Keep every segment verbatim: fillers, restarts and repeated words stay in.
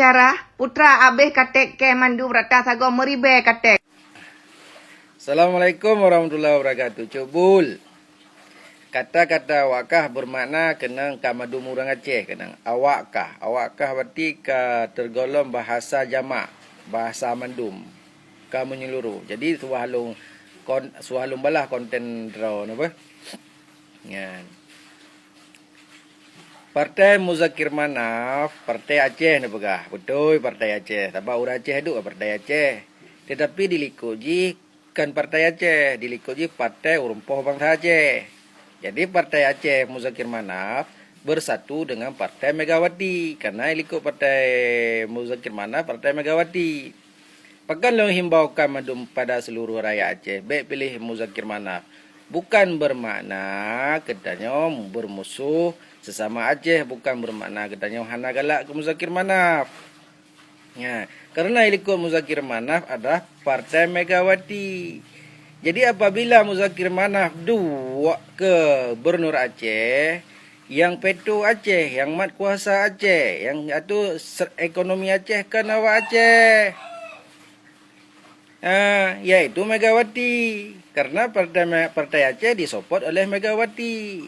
Cara putra abéh katék kèe mandum rata sagoe meuribèe katék. Assalamualaikum warahmatullahi wabarakatuh. Cubul. Kata-kata awak kah bermakna keunong ka mandum ureuëng Aceh keunong. Awak kah. Awak kah berarti ka tergolong bahasa jamak, bahasa mandum. Ka menyeluruh. Jadi, suah lôn kon-, suah lôn balah konten droe nyoe beh. Nyan. Partai Muzakir Manaf, Partai Aceh neupeugah. Beutôi Partai Aceh, sabab ureuëng Aceh duek Partai Aceh. Tetapi di likot jih kon Partai Aceh, di likot jih Partai Ureuëng Poh Bansa Aceh. Jadi Partai Aceh Muzakir Manaf bersatu dengan Partai Megawati, karena di likot Partai Muzakir Manaf Partai Megawati. Pakon lôn himbaukan mandum pada seluruh rakyat Aceh, bék piléh Muzakir Manaf. Bukan bermakna geutanyoe bermusuh sesama Aceh, bukan bermakna geutanyoe hana galak keu Muzakir Manaf. Nah, karena di likot Muzakir Manaf adalah Partai Megawati. Jadi apabila Muzakir Manaf duek keu Gubernur Aceh, nyang peto Aceh, nyang mat kuasa Aceh, nyang atur ser-, ekonomi Aceh kon awak Aceh. Ah, yaitu Megawati. Karena Partai Me-, Partai Aceh disopot oleh Megawati.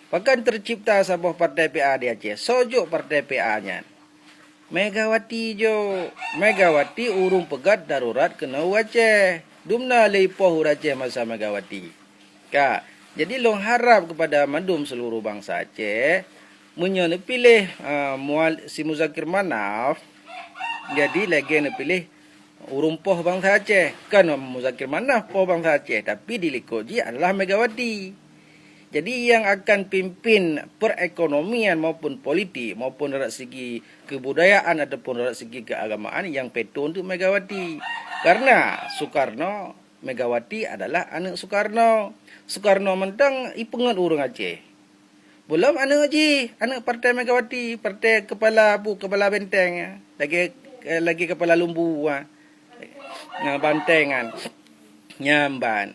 Pakon tercipta saboh Partai P A di Aceh? Soe jok Partai P A nyan? Megawati jok. Megawati ureuëng peugöt darurat keunoe u Aceh. Dumna lé ipoh ureuëng Aceh masa Megawati. Ka. Jadi lôn harab keupada mandum seluruh bansa Aceh, meunyoe neupiléh, a, mual-, si Muzakir Manaf, jadi lagée neupiléh ureuëng poh bansa Aceh. Kon Muzakir Manaf poh bansa Aceh, tapi di likot jih adalah Megawati. Jadi nyang akan pimpin perekonomian maupun politik maupun dari segi kebudayaan ataupun dari segi keagamaan nyang peto untuk Megawati. Karena Soekarno Megawati adalah aneuëk Soekarno. Soekarno mantong ipeungeut ureuëng Aceh. Belom aneuëk jih, aneuëk Partai Megawati, partai kepala abu, kepala benteng, lagi, lagi kepala lumbu, ha. Nah, bantengan. Nyamban.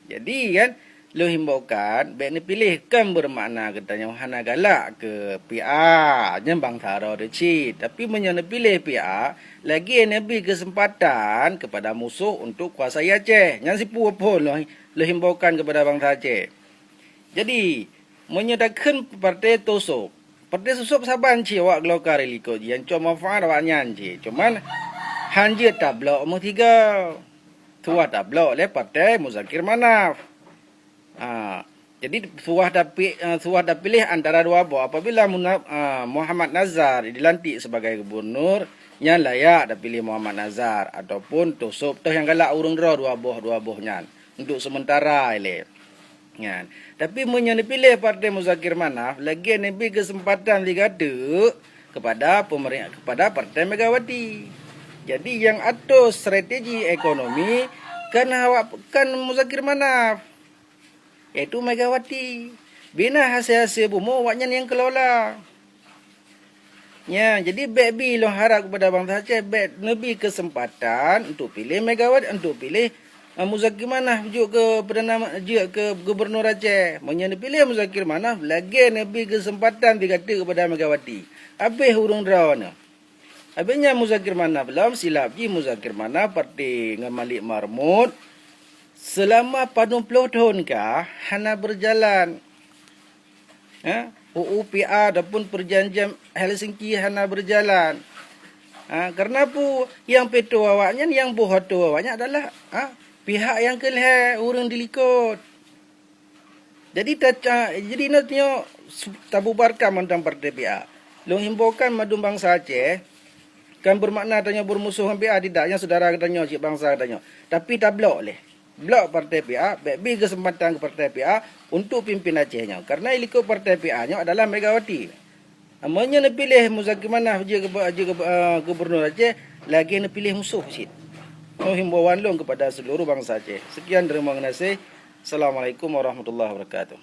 Jadi kan, lôn himbaukan, bék neupiléh kon bermakna geutanyoe hana galak keu P A, nyan bansa droe teuh cit. Tapi meunyoe neupiléh P A, lagée neubi keuseumpatan keupada musoh untuk kuasai Aceh. Nyan sipeue phon lôn, lôn himbaukan keupada bansa Aceh. Jadi, meunyoe takheun partai tosok, partai tosok saban cit awak Golkar di likot jih, nyang cok manfaat awaknyan cit. Cuman, han jeuet tablok meusigoe. Suah tablok lé Partai Muzakir Manaf. Ha, jadi suah tapi-, eh, suah tapiléh antara dua boh. Apabila Muna-, eh, Muhammad Nazar dilantik sebagai gubernur, nyan layak tapiléh Muhammad Nazar ataupun tosok toh nyang galak ureuëng droe dua boh, dua boh nyan untuk sementara ilée. Nyan. Tapi meunyoe neupiléh Partai Muzakir Manaf, lagée neubi keuseumpatan sigateuk keupada peumeri-, keupada Partai Megawati. Jadi nyang atur strategi ekonomi kon awak, kon Muzakir Manaf, yaitu Megawati. Bina hase-hase bumoe awaknyan nyang keulola. Nya, jadi bék bi lôn harab keupada bansa Aceh, bék neubi keuseumpatan untuk piléh Megawati, untuk piléh, eh, Muzakir Manaf jeuet keu perdana, jeuet keu gubernur Aceh. Meunyoe neupiléh Muzakir Manaf, lagée neubi keuseumpatan sigateuk keupada Megawati. Habéh ureuëng droeneuh. Habéh nyan Muzakir Manaf lom, silap jih Muzakir Manaf parti ngon Malik Mahmud, seulama padum ploh thon ka hana beujalan. Ha? U U P A ataupun perjanjian Helsinki hana beujalan. Ha, karena peue? Nyang peutô awaknyan, nyang boh atô awaknyan adalah, ha, pihak nyang keu lhée, ureuëng di likot. Jadi, ta-, ca-, jadi, na tanyoe su-, tabubarkan mantong partai P A. Lôn himbaukan mandum bansa Aceh, kon beumakna tanyoe beurmusoh ngon P A, tidak, nyan syedara geutanyoe, cit bansa geutanyoe. Tapi tablok lé. Blok partai P A, bék bi keuseumpatan keu partai P A untuk pimpin Aceh nyoe. Karena di likot partai P A nyoe adalah Megawati. Meunyoe neupiléh Muzakir Manaf jeuet keu, jeuet keu, eh, gubernur Aceh, lagée neupiléh musoh cit. Nyoe himbauan lôn keupada seuluruh bansa Aceh. Sekian, terima kasih. Assalamualaikum warahmatullahi wabarakatuh.